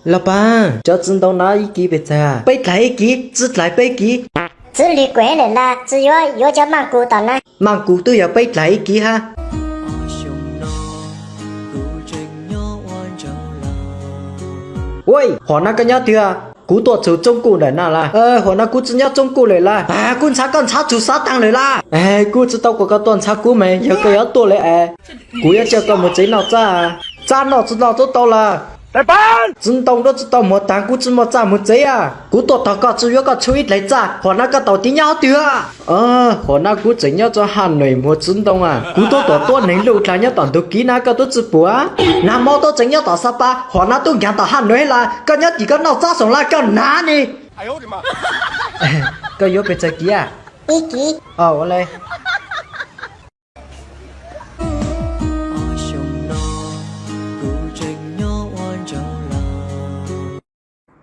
Los pab, cov txiv ntoo no ib kiv pes tsawg? Peb dlaim ib kiv, txiv dlaim peb kiv. Txiv lwm kuem lawm las, txiv yuav yuav cov maaj kus tom na. Maaj kus twb yog peb dlaim ib kiv hab. Ua, hom no koj nyob twg? Kuv tuaj txug tsoob kuj ntawm no las. Hom no kuv tsi nyob tsoob kuj lawm las. Kuv ntshav koj ntshav txug xav taag lawm las. Kuv tsi tau kom koj tuaj ntshav kuv mas yog koj yuav tuaj lawm es kuv yuav coj koj mus tsev noj txaj. Txaj noj tsi noj tub tau las. Txiv ntoo rua tsi tau muag taag, kuv tsi muaj txaj mus tsev a. Kuv tuaj tog koj tsi yuav koj tshuaj ib dlaim txaj, hom no koj tau tiv nyob hov twg? Hom no kuv tseem nyob tso Haj Nuim muag txiv ntoo a. Kuv tub tuam tuab neeg luj dlag nyob tom ntug kiv na koj tub tsi pum a. Nag hmo tub tseem nyob tom Xa Pa, hom no tub nkaag tom Haj Nuim las. Koj nyob tim koj noj txaj xoom las koj naav ne. Koj yuav pes tsawg kiv a? Ib kiv. Ua le.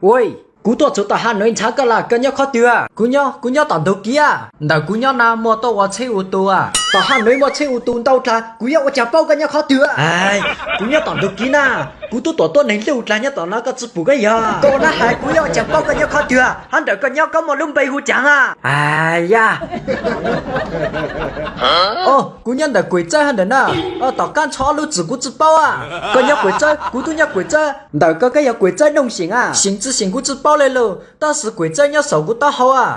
Ua, kuv tuaj txug tom Haj Nuim ntshav koj las, koj nyob qhov twg? Kuv nyob, kuv nyob tom ntug kiv a. Ntawm kuv nyob na muaj tuaj ua tsheb u tus a. Tom Haj Nuim muaj tsheb u tus ntau dlaag, kuv yuav ua caag paub koj nyob qhov twg a. Kuv nyob tom ntug kiv na. Kuv tub tuam tuab neeg luj dlag nyob tom no koj tsi pum koj yog. Koj na hais kuv yuav ua caag paub koj nyob qhov twg a? Hab ntawm koj nyob koj muaj lub npe hu caag a? Yaj. Kuv nyob ntawm Kuam Txawb hab ntawm na. Tom qab ntsho lub txim kuv tsi paub a. Koj nyob Kuam Txawb, kuv tub nyob Kuam Txawb. Ntawm koj koj yog Kuam Txawb noog seem a. Seem tsi seem kuv tsi paub le lug, tab sis Kuam Txawb nyob saum kuv taub hau a.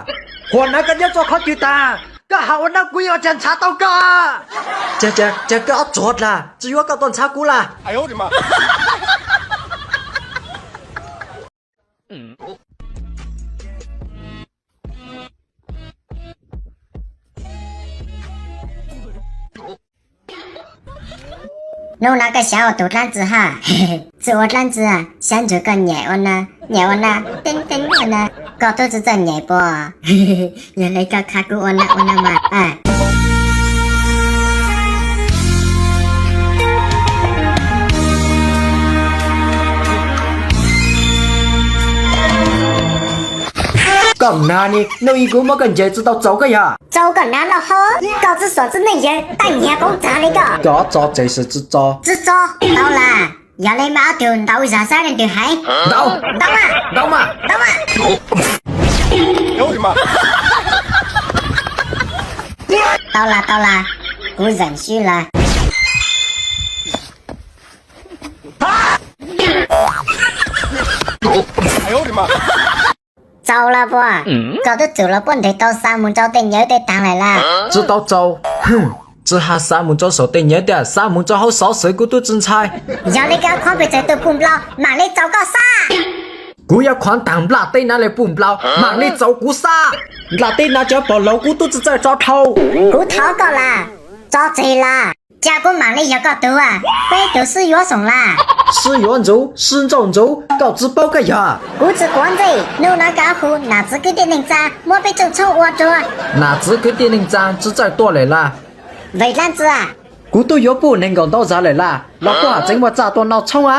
Hom no koj nyob tso qhov twg taag? Koj has ua no kuv yuav ua caag ntshav tau koj. Caag, caag koj ob tsuag dlaag, tsi yuav koj tuaj ntshav kuv las. Nub no koj xyav ua tug dlaab tsi hab? Tsi ua dlaab tsi, xyav ntsuag koj nyem ua na, nyem ua na, teeb teeb ua na, koj tub tsi txawj nyem puas? Yog le koj khav kuv ua na ua na mas. Koj nag ni, nub ib kuv muab koj ncaws tsi tau txaus koj yog? Txaus koj nag lauj hau, koj tsi xuam tsi neej yawg, taaj nyiag poob txag li koj. Koj txo tseem tsi txo? Tsi txo, tau las. Yog le mas ob tug ntaus zag saib leej twg heev. Ntaus, ntaus mas, ntaus mas, ntaus mas. Tau las, tau las, kuv zeem sib las. Txaus las puas? Koj twb txum los puab nreg tau xa mus rau tej nyawv tej taag lawm las. Tsi tau txaus. Tsi has xa mus rau saum tej nyawv tiag, xa mus rau hauv xov xwm kuv tub tsi ntshai. Yog le koj qhov pes tsawg tug puj nplau, maam le txaus koj xab. Kuv yuav qhuav taag nplaj teb nav le puj nplau, maam le txaus kuv xab. Nplaj teb nav cov pog laug kuv tub tsi txawj tso dhau. Kuv thov koj las, tso tseg las, ca kuv maam le yog koj tug, peb tug sib yuav xoom las. Sib yuav ntsuv, sib ntsauj ntsuv, koj tsi paub koj yog. Kuv tsi quav ntsej, nub no koj hu nam txiv kwv tij neej tsaa muab peb tsooj tshoob ua rua. Nam txiv kwv tij neej tsaa tsi txawj tuaj lawm las. Vim dlaab tsi? Kuv tub yuav puj neeg nkaum ntau zag lawm las, los puab has tseev muaj txaj tuaj noj tshoob a.